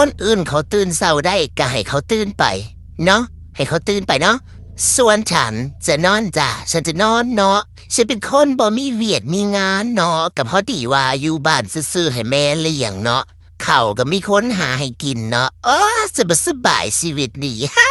ຄົນອື່ນເຂົາຕື່ນເຊົ້າໄດ້ ກໍໃຫ້ເຂົາຕື່ນໄປເນາະ ໃຫ້ເຂົາຕື່ນໄປເນາະ. ສ່ວນສັນຈະນອນຈ້າ ສັນຈະນອນເນາະ. ສັນເປັນຄົນບໍ່ມີວຽກມີງານເນາະ ກໍພໍດີວ່າຢູ່ບ້ານຊື່ໆ ໃຫ້ແມ່ລ້ຽງເນາະ ເຂົ້າກໍມີຄົນຫາໃຫ້ກິນເນາະ. ໂອ້ ສະບາຍ ສະບາຍຊີວິດນີ້ ຮະ.